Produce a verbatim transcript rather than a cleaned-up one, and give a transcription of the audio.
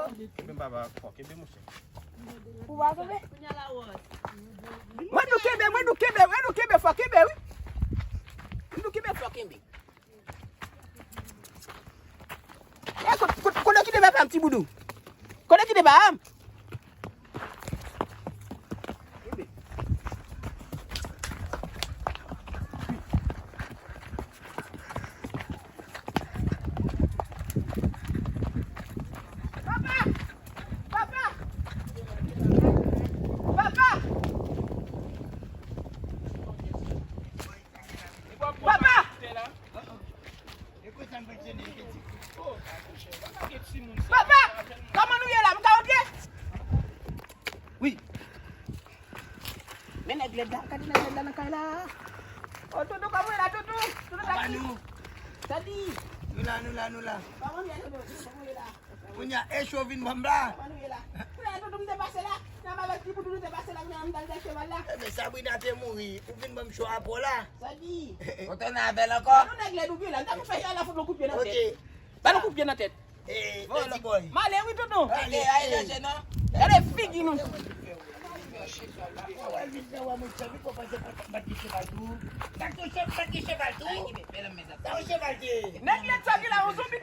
Kenbe m papa fò, kenbe monchè. Ou pa kenbe? Mwen nou kenbe, mwen nou kenbe, mwen nou kenbe fò kenbe wi. Mwen nou kenbe fò kenbe. E kote, kote, kote ki te papa m ti boudou? Kote ki te papa m? Papa! Papa! Papa! Papa! Papa! Kòman nou ye la? M ka antre? Wi. Men nèg lèd la, gade nèg lèd la nan kay la. O Toto, kòman w ye la, Toto? Toto, sa di? Sa di? Nou la, nou la, nou la. Kòman w ye, Toto? Kòman w ye la? Kounye a, e cho vin ban m la. Kòman w ye la? Kounye a, Toto, m te pase la. Nan m avèk ti boudou, nou te pase la, kounye a, m t al dèyè cheval la. Ebyen, Sabrina te mouri. Ou vin ban m cho a po la. Sa di? Ou tounen avè l ankò? Yon nèg lèd ou gen la, m ta pou fè yon la fout yon kout pye nan tèt. Ba l yon kout pye nan tèt. Eh, Volo. Dirty boy. M ale wi tonton. Ale, ale danje non. Gade figi nou. Nèg lèd sa ki la yon zonbi